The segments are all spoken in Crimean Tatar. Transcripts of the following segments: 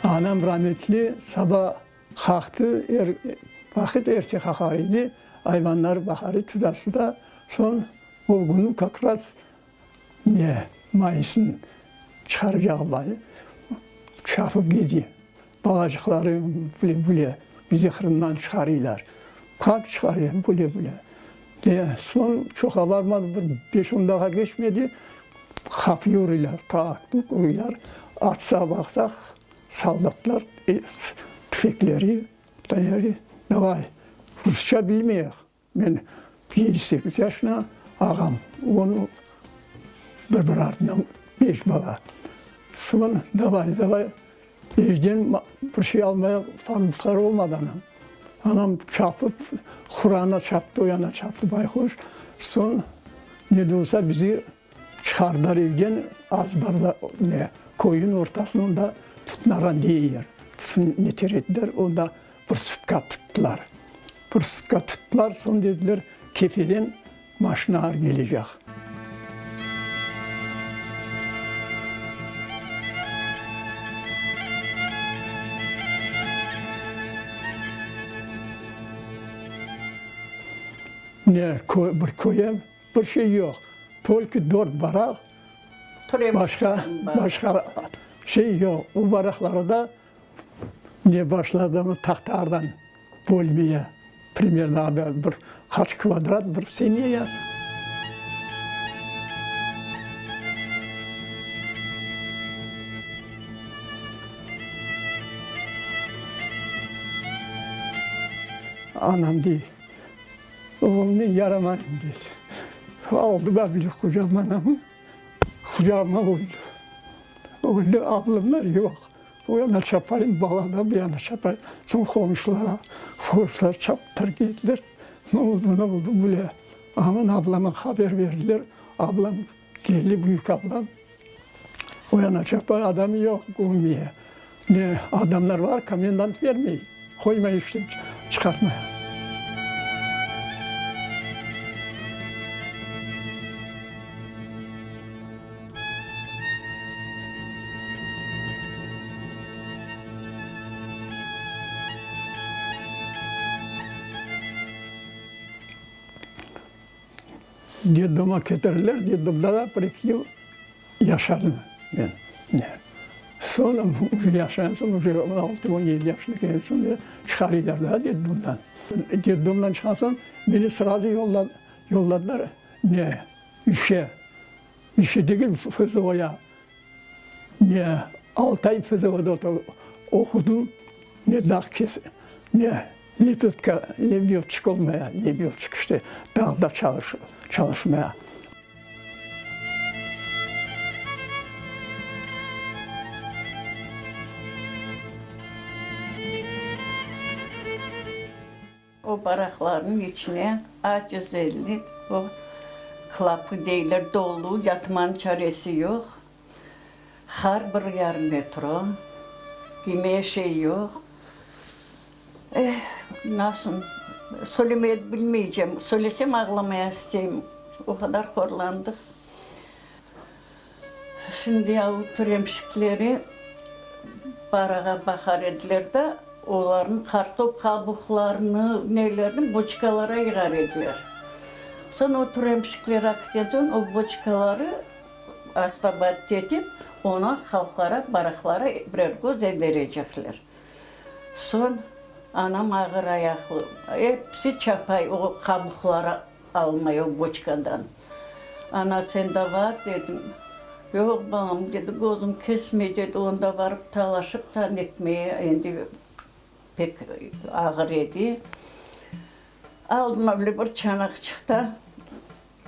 Anam rametli saba qalqtı, er vaqıt erte qalqar edi, ayvanları baqar edi, tuda-suda. Soñ o künü kak raz ne, mayısın çıqaracağı bar, çapıp kete. Balacıqları bile-bile bizi Qırımdan çıqarıylar. Qart çıqarıy, bile-bile. Ve soñ çoqa barmadı, bir beş-on daqa keçmedi, qapıyı urıylar, taq-tuq urıylar. Açsa baqsaq, soldatlar tüfekleri, davay, rusça bilmeyik. Men yedi-sekiz yaşına, ağam onı bir-bir artından beş bala. Soñ davay, davay, evden bir şey almaya fanuslar olmadı anam. Anam çapıp, Qurana çaptı, o yana çaptı bayquş. Soñ ne de olsa bizi çıqardılar evden, azbarda ne, köyün ortasında Tutnaran deyler, tütün neter ediler, onda Bir sutka tuttılar. Bir sutka tuttılar, soñ dediler, Kefeden maşinalar kelecek. Ne köy, bir köye, bir şey yoq. Tolko dört baraq, başqa, başqa şey yoq. O baraqları da Ne başladımı tahtalardan bölmeye, primerno bir qaç kvadrat bir seneye. Anam dey, oğlum men yaramayım dedi. Aldı da bile qucağıma anamı, qucağıma qoydı. Öyle ablamlar yoq. O yana çapayım, bala da bu yana çapay. Soñ qomşulara, qomşular çaptılar kettiler. Ne oldu, ne oldu bile. Aman ablama haber berdiler. Ablam keldi, büyük ablam. O yana çapay, adam yoq körmeye. Ne adamlar var, komendant bermey, qoymay işten çıqartmaya. Detdoma ketirdiler, detdomda da bir-eki yıl yaşadım men. Soñ, uje yaşağan soñ, uje on altı, on yedi yaşında kelgen soñ meni çıqarıylar da detdomdan. Detdomdan çıqqan soñ, meni srazu yolladılar ne, işe. İşe degil, FZOya. Ne altı ay FZOda oqudım, ne dağ kes, ne lebedka, lebedçik olmaya, lebedçik işte, dağda çalış, çalışmaya. O baraqlarnıñ içine 650 o klapı deyler dolu, yatmanıñ çaresi yoq. Har bir yarım metro, kiymeye şey yoq. Eh, nasıl, söylemeye bilmeycem, söylesem ağlamaya isteyim, o qadar horlandıq. Şimdi ya o türemşikleri barağa baqar ediler da, olarnıñ qartop qabuqlarını, nelerini boçkalara yığar ediler. Soñ o türemşikler akiten soñ o boçkaları asfabat etip, onı halqlara, baraqlara birer köz berecekler. Soñ anam ağır ayaqlı, episi çapay o qabuqları Almay o boçkadan. Ana, sen de var, dedim. Yoq, balam, dedi, közüm kesmey, dedi, onda barıp talaşıp ta netmeye endi pek ağır edi. Aldım öyle bir çanaqçıqta,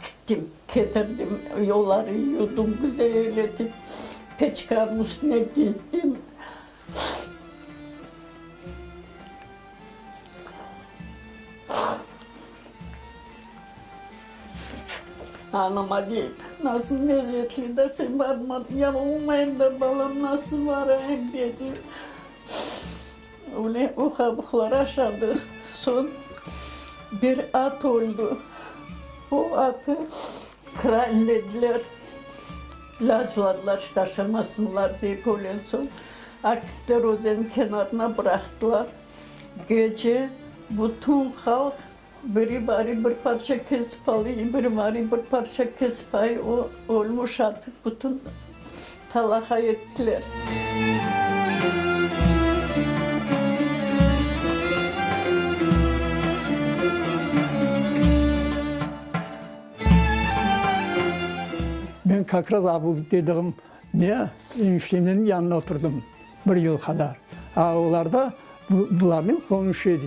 gittim, ketirdim, yolları yuvdım güzel etip, peçkanıñ üstüne dizdim. Anama deyim, nasıl lezzetli de sen barmadın, ya olmayım da balam nasıl barayım dedi. Öyle o qabuqlar aşadıq. Soñ bir at öldi. O atı kranlediler, ilâcladılar, işte aşamasınlar dep ölen soñ. Akitler özenniñ kenarına bıraqtılar. Gece bütün halq biri barıp bir parça kesip alıy, biri barıp bir parça kesip ay, o ölmüş artıq bütün talaqa ettiler. Men kak raz abu dediğim ne, eniştemlerniñ yanında oturdım bir yıl qadar. A olar da bularnen qonuşu edi.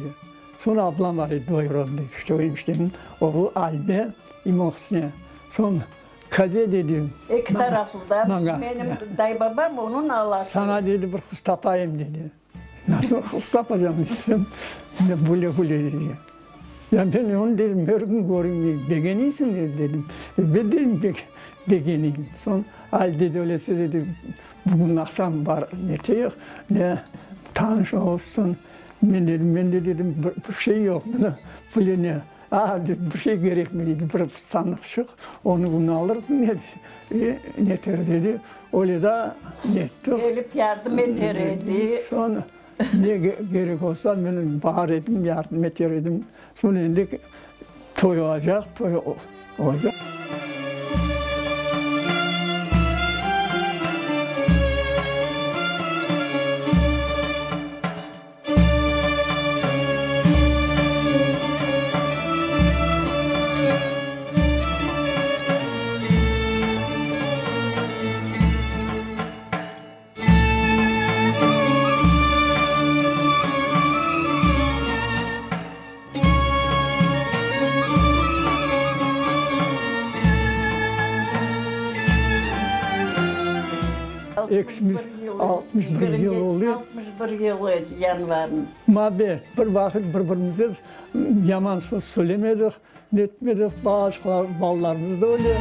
Soñ ablam bar edi dvoyurodnıy, işte o eniştemniñ oğlu Alme İmohsine. Soñ Kade dedi. Eki taraflı da menim daybabam onıñ alası. Saña dedi bir qız tapayım dedi. Nasıl qız tapacam desem, böyle böyle dedi. Ya men onı dedim, er kün körüñ, begeniysiñ dedi dedim. Ben dedim pek begeniyim. Soñ ay dedi öylese dedi, bugün aqşam bar neteyik, ne tanış olsun. Men dedim, mende dedim bir şey yoq, mına böyle ne. A, dedi, bir şey kerekmey, dedi, bir sandıqçıq, onı bunı alırsıñ, dedi, e, neter, dedi. Öyle da nettik. Kelip yardım eter edi. Soñ ne kerek olsa, men bar edim, yardım eter edim. Soñ endi toy olacaq, toy olacaq. Eksimiz 61 yıl oldı. 61 yıl edi yanvarnıñ. Mabet, bir vaqıt bir-birimize yaman söz söylemedik, netmedik, balaçıqlar, balalarımız da öyle.